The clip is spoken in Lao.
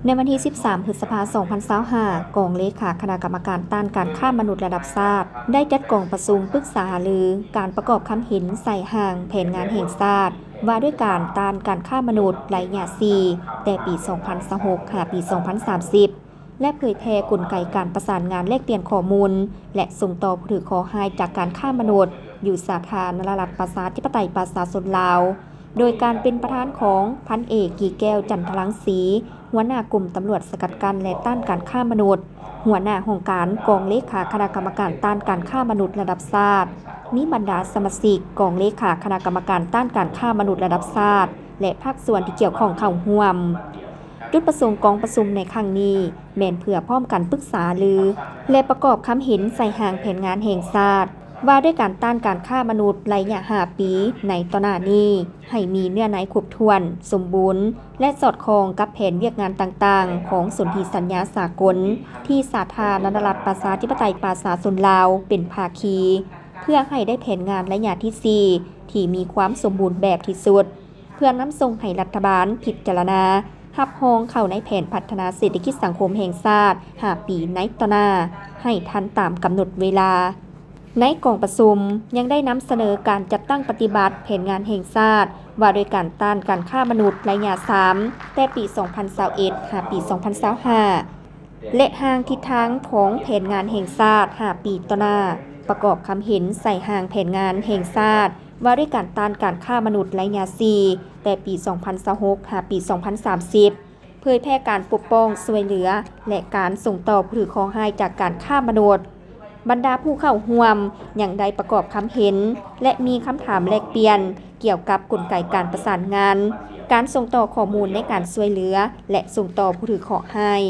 ໃນວັນທີສິບສາມ ພຶດສະພາ ສອງພັນຊາວຫ້າ ກອງເລຂາຄະນະກຳມະການຕ້ານການຄ້າມະນຸດລະດັບຊາດ ໄດ້ຈັດກອງປະຊຸມປຶກສາຫາລືການປະກອບຄຳເຫັນໃສ່ຮ່າງແຜນງານແຫ່ງຊາດ ວ່າດ້ວຍການຕ້ານການຄ້າມະນຸດໄລຍະສີ່ ແຕ່ປີສອງພັນຊາວຫົກ ຫາປີສອງພັນສາມສິບ ແລະ ເຜີຍແຜ່ກົນໄກການປະສານງານແລກປ່ຽນຂໍ້ມູນ ແລະ ສົ່ງຕໍ່ຜູ້ຖືກເຄາະຮ້າຍຈາກການຄ້າມະນຸດ ຢູ່ສາທາລະນະລັດ ປະຊາທິປະໄຕ ປະຊາຊົນລາວ ໂດຍການເປັນປະທານຂອງພັນເອກ ກີແກ້ວ ຈັນທະລັງສີ ຫົວໜ້າກົມຕຳຫຼວດສະກັດກັ້ນ ແລະ ຕ້ານການຄ້າມະນຸດ, ຫົວໜ້າຫ້ອງການກອງເລຂາຄະນະກຳມະການຕ້ານການຄ້າມະນຸດລະດັບຊາດ, ມີບັນດາສະມາຊິກກອງເລຂາຄະນະກຳມະການຕ້ານການຄ້າມະນຸດລະດັບຊາດ ແລະ ພາກສ່ວນທີ່ກ່ຽວຂ້ອງເຂົ້າຮ່ວມ. ຈຸດປະສົງກອງປະຊຸມໃນຄັ້ງນີ້ ແມ່ນເພື່ອພ້ອມກັນປຶກສາຫາລື ແລະ ປະກອບຄຳເຫັນໃສ່ຮ່າງແຜນງານແຫ່ງຊາດ ວ່າດ້ວຍການຕ້ານການຄ້າມະນຸດໄລຍະຫ້າປີໃນຕໍ່ໜ້ານີ້ ໃຫ້ມີເນື້ອໃນຄົບຖ້ວນ, ສົມບູນ ແລະ ສອດຄ່ອງກັບແຜນວຽກງານຕ່າງໆຂອງສົນທິສັນຍາສາກົນ ທີ່ສາທາລະນະລັດ ປະຊາທິປະໄຕ ປະຊາຊົນລາວ ເປັນພາຄີ, ເພື່ອໃຫ້ໄດ້ແຜນງານໄລຍະທີສີ່ ທີ່ມີຄວາມສົມບູນແບບທີ່ສຸດ ເພື່ອນຳສົ່ງໃຫ້ລັດຖະບານພິຈາລະນາ ຮັບຮອງເຂົ້າໃນແຜນພັດທະນາເສດຖະກິດສັງຄົມແຫ່ງຊາດຫ້າປີໃນຕໍ່ໜ້າ ໃຫ້ທັນຕາມກຳນົດເວລາ. ໃນກອງປະຊຸມຍັງໄດ້ນຳສະເໜີການຈັດຕັ້ງປະຕິບັດແຜນງານແຫ່ງຊາດ ວ່າດ້ວຍການຕ້ານການຄ້າມະນຸດໄລຍະສາມ ແຕ່ປີສອງພັນຊາວເອັດ ຫາປີສອງພັນຊາວຫ້າ ແລະ ຮ່າງທິດທາງຂອງແຜນງານແຫ່ງຊາດຫ້າປີຕໍ່ໜ້າ, ປະກອບຄຳເຫັນໃສ່ຮ່າງແຜນງານແຫ່ງຊາດ ວ່າດ້ວຍການຕ້ານການຄ້າມະນຸດໄລຍະສີ່ ແຕ່ປີສອງພັນຊາວຫົກ ຫາປີສອງພັນສາມສິບ, ເຜີຍແຜ່ການປົກປ້ອງ, ຊ່ວຍເຫຼືອ ແລະ ການສົ່ງຕໍ່ຜູ້ຖືກເຄາະຮ້າຍຈາກການຄ້າມະນຸດ. ບັນດາຜູ້ເຂົ້າຮ່ວມຍັງໄດ້ປະກອບຄຳເຫັນ ແລະ ມີຄຳຖາມແລກປ່ຽນກ່ຽວກັບກົນໄກການປະສານງານ, ການສົ່ງຕໍ່ຂໍ້ມູນໃນການຊ່ວຍເຫຼືອ ແລະ ສົ່ງຕໍ່ຜູ້ຖືກເຄາະຮ້າຍ.